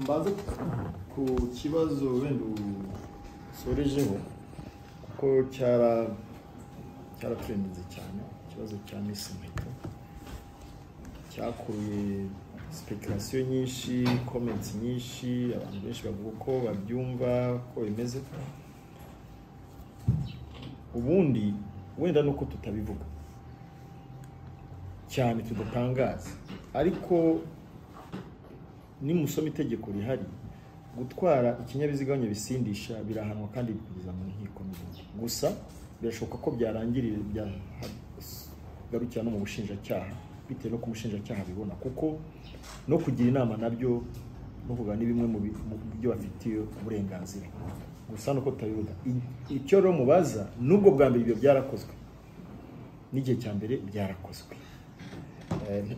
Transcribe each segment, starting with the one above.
Mbanze ku kibazo wenda usorejeho kuko cyaratrendinze cyane, ikibazo cya Miss Muheto cyakuruye speculation nyinshi, comments nyinshi, abantu benshi bavuga uko babyumva ko bimeze. Ubundi wenda nuko tutabivuga cyane tudatangaza, ariko nimusoma itegeko rihari, gutwara ikinyabiziga bisindisha birahanwa kandi bikugeza mu nkiko n'ubundi. Gusa birashoboka ko byarangirira byagarukira no mu bushinjacyaha bitewe n'uko umushinjacyaha abibona, kuko no kugira inama nabyo no kuganira ni bimwe mu byo bafitiye uburenganzira. Gusa nuko tutabivuga. Icyo rero mubaza, nubwo bwa mbere ibyo byarakozwe, n'igihe cya mbere byarakozwe,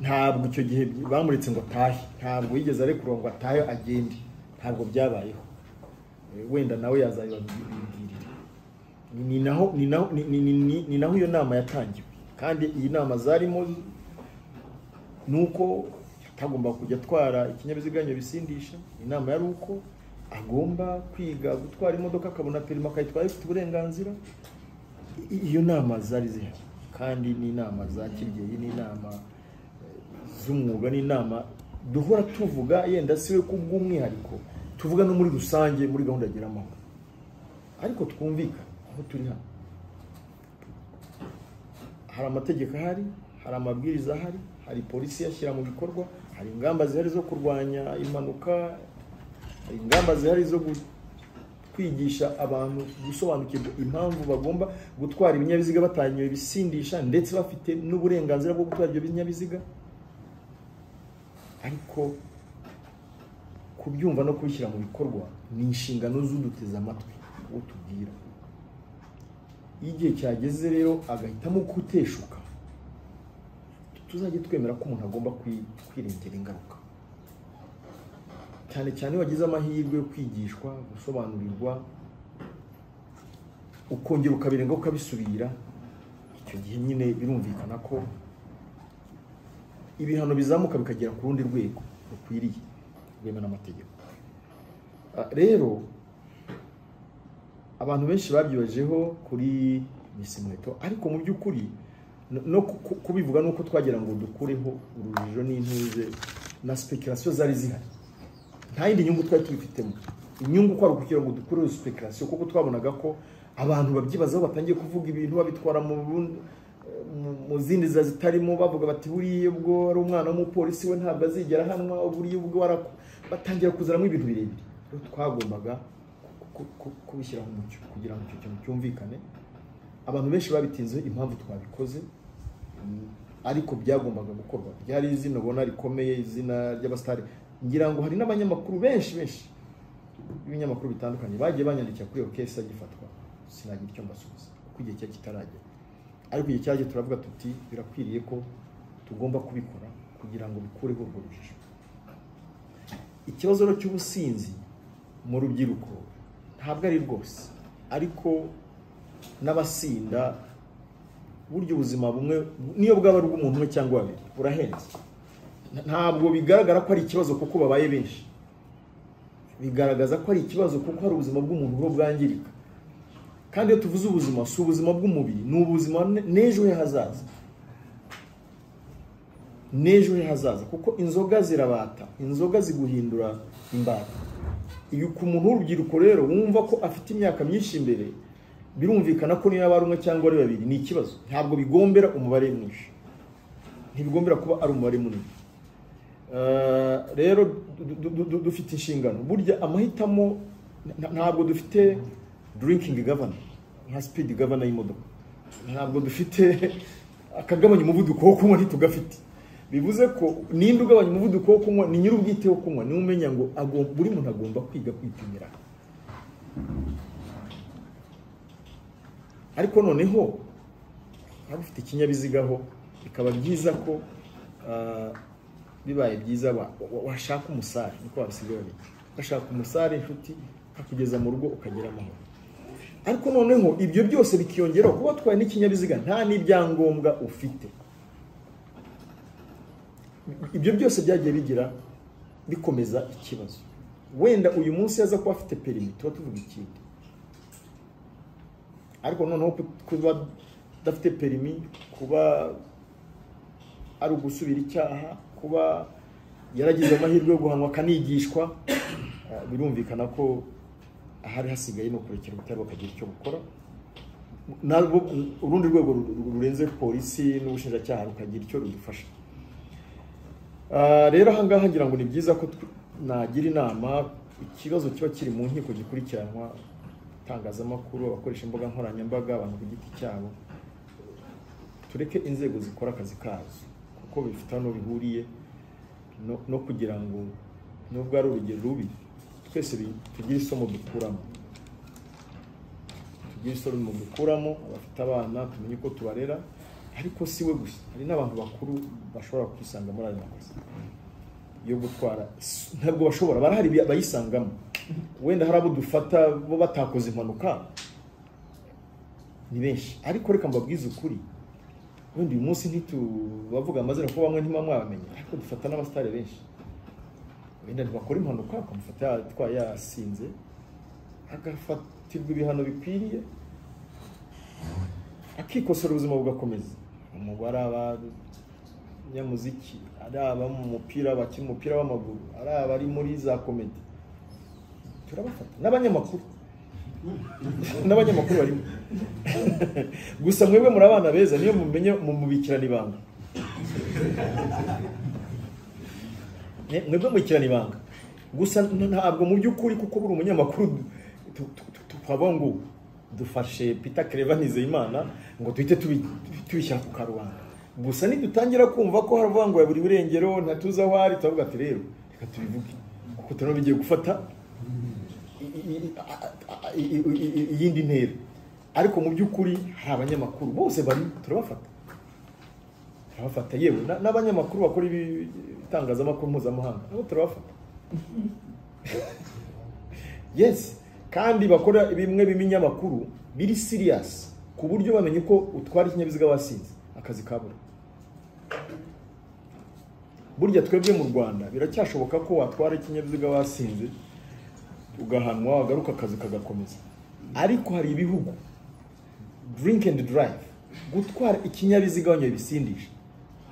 ntabwo icyo gihe bamuretse ngo atahe, ntabwo yigeze arekurwa ngo atahe agende, ntabwo byabayeho. Wenda nawe yazabibwirira. Ni naho iyo nama yatangiwe, kandi iyi nama zarimo nuko atagomba kujya atwara ikinyabiziga bisindisha. Inama yari uko agomba kwiga gutwara imodoka akabona perima akayitwara ifite uburenganzira. Iyo nama zari zihari, kandi ni inama za kibyeyi, ni inama z'umwuga, ni inama duhora tuvuga, yenda siwe kubw'umwihariko, tuvuga no muri rusange muri gahunda ya Amahoro. Ariko twumvikana aho turi hano, hari amategeko ahari, hari amabwiriza ahari, hari polisi yashyira mu bikorwa, hari ingamba zihari zo kurwanya impanuka, hari ingamba zihari zo kwigisha abantu gusobanukirwa impamvu bagomba gutwara ibinyabiziga batanyoye ibisindisha, ndetse bafite n'uburenganzira bwo gutwara ibyo binyabiziga. Ariko kubyumva no kubishyira mu bikorwa ni inshingano z'uduteze amatwi uwo tubwira. Iyo igihe cyageze rero agahitamo kuteshuka, tuzajye twemera ko umuntu agomba kwirengera ingaruka, cyane cyane iyo wagize amahirwe yo kwigishwa, gusobanurirwa, ukongera ukabirenga ukabisubira. Icyo gihe nyine birumvikana ko ibihano bizamuka bikagera ku rundi rwego rukwiriye rwemewe n'amategeko. Rero abantu benshi babyibajeho kuri Miss Muheto, ariko mu by'ukuri no kubivuga nuko twagira ngo dukureho urujijo n'intuze na speculation zari zihari. Nta yindi nyungu twari tubifitemo, inyungu kwari kugira ngo dukureho speculation, kuko twabonaga ko abantu babyibazaho batangiye kuvuga ibintu babitwara mu zindi zitarimo, bavuga bati buriya ubwo ari umwana w'umupolisi we ntabwo azigera ahanwa, buriya ubwo batangira kuzanamo ibintu birebire. Rero twagombaga kubishyiraho umucyo kugira ngo icyo kintu cyumvikane. Abantu benshi babitinze impamvu twabikoze, ariko byagombaga gukorwa. Byari izina ubona rikomeye, izina ry'abasitari. Ngira ngo hari n'abanyamakuru benshi benshi b'ibinyamakuru bitandukanye bagiye banyandikira kuri iyo case agifatwa, sinagira icyo mbasubiza kuko igihe cyari kitaragera. Ariko igihe cyaje turavuga tuti birakwiriye ko tugomba kubikora kugira ngo bikureho urwo rujijo. Ikibazo cy'ubusinzi mu rubyiruko ntabwo ari rwose, ariko n'abasinda buryo ubuzima bumwe niyo bwaba ari ubw'umuntu umwe cyangwa babiri burahenze. Ntabwo bigaragara ko ari ikibazo kuko babaye benshi, bigaragaza ko ari ikibazo kuko hari ubuzima bw'umuntu bwo bwangirika. Kandi iyo tuvuze ubuzima, si ubuzima bw'umubiri, ni ubuzima n'ejo he hazaza, n'ejo he hazaza, kuko inzoga zirabata, inzoga ziguhindura imbata. Iyo ku muntu w'urubyiruko rero wumva ko afite imyaka myinshi imbere, birumvikana ko niyo yaba ari umwe cyangwa ari babiri ni ikibazo. Ntabwo bigombera umubare mwinshi, ntibigombera kuba ari umubare munini. Rero dufite inshingano. Burya amahitamo, ntabwo dufite drinking governor nka speed governor y'imodoka, ntabwo dufite akagabanya umuvuduko wo kunywa, ntitugafite. Bivuze ko ninde ugabanya umuvuduko wo kunywa ni nyir'ubwite wo kunywa, niwe umenya ngo buri muntu agomba kwiga kwipimira. Ariko noneho waba ufite ikinyabiziga ho bikaba byiza ko bibaye byiza washaka umusare, niko babisigaye babita, ugashaka umusare inshuti akugeza mu rugo ukagera amahoro. Ariko noneho ibyo byose bikiyongeraho kuba watwaye n'ikinyabiziga nta n'ibyangombwa ufite. Ibyo byose byagiye bigira bikomeza ikibazo. Wenda uyu munsi yaza kuba afite perimi tuba tuvuga ikindi, ariko noneho kuba adafite perimi, kuba ari ugusubira icyaha, kuba yaragize amahirwe yo guhanwa akanigishwa, birumvikana ko ahari hasigaye no kurekera ubutabera bakagira icyo bukora, urundi rwego rurenze polisi n'ubushinjacyaha rukagira icyo rudufasha. Rero aha ngaha ngira ngo ni byiza ko nagira inama, ikibazo kiba kiri mu nkiko gikurikiranwa, itangazamakuru, abakoresha imbuga nkoranyambaga, abantu ku giti cyabo, tureke inzego zikora akazi kazo kuko bifite hano bihuriye no kugira ngo nubwo ari urugero rubi twese tugire isomo dukuramo, abafite abana tumenye uko tubarera, ariko si we gusa, hari n'abantu bakuru bashobora kwisanga muri ayo makosa yo gutwara. Ntabwo bashobora, barahari bayisangamo, wenda hari abo dufata bo batakoze impanuka ni benshi, ariko reka mbabwize ukuri, wenda uyu munsi ntitubavuga amazina kuko bamwe ntimwabamenye, ariko dufata n'abasitari benshi wenda ntibakora impanuka, bakamufata yatwaye yasinze, agafatirwa ibihano bikwiriye, akikosora ubuzima bugakomeza. Umubare abanyamuziki, ari aba mu mupira bakina umupira w'amaguru, ari abari muri za komedi, turabafata, n'abanyamakuru n'abanyamakuru barimo. Gusa mwebwe muri abana beza, niyo mumenye mumubikirana ibanga, mwebwe mubikirana ibanga gusa, ntabwo mu by'ukuri, kuko buri umunyamakuru tukavuga ngo dufashe Peter Claver Nizeyimana ngo duhite tubishyira ku karubanda. Gusa nidutangira kumva ko haravuga ngo ya buri burengero ntatuzi aho ari, turavuga ati rero reka tubivuge kuko turabona bigiye gufata iyindi ntera. Ariko mu by'ukuri hari abanyamakuru bose bari, turabafata, yewe n'abanyamakuru bakora ibitangazamakuru mpuzamahanga nabo turabafata. Yes, kandi bakora bimwe b'iminyamakuru biri serious ku buryo bamenye ko utwara ikinyabiziga wasinze akazi kabura. Burya twebwe mu Rwanda biracyashoboka ko watwara ikinyabiziga wasinze ugahanwa, wagaruka akazi kagakomeza. Ariko hari ibihugu drink and drive, gutwara ikinyabiziga wanyoye ibisindisha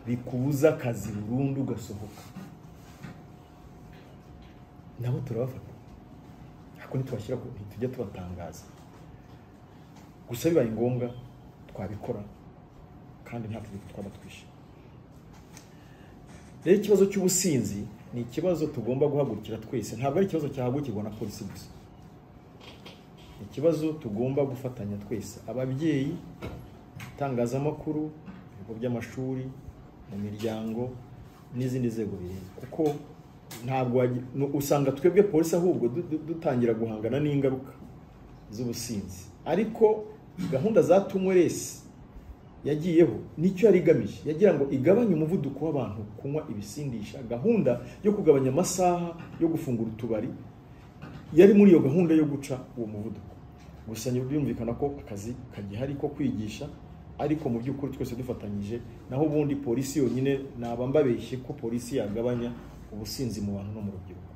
bikubuza akazi burundu ugasohoka, nabo turabafata, ariko ntitubashyira, ntitujya tubatangaza. Gusa bibaye ngombwa twabikora kandi nta tegeko twaba twishe. Rero ikibazo cy'ubusinzi ni ikibazo tugomba guhagurukira twese, ntabwo ari ikibazo cyahagurukirwa na polisi gusa, ni ikibazo tugomba gufatanya twese, ababyeyi, itangazamakuru, ibigo by'amashuri, mu miryango n'izindi nzego bireba, kuko ntabwo usanga twebwe polisi ahubwo dutangira guhangana n'ingaruka z'ubusinzi. Ariko gahunda za Tunyweresi yagiyeho nicyo yari igamije, yagira ngo igabanye umuvuduko w'abantu kunywa ibisindisha. Gahunda yo kugabanya amasaha yo gufungura utubari yari muri iyo gahunda yo guca uwo muvuduko. Gusa birumvikana ko akazi kagihari ko kwigisha, ariko mu by'ukuri twese dufatanyije, naho ubundi polisi yonyine naba mbabeshye ko polisi yagabanya ubusinzi mu bantu no mu rubyiruko.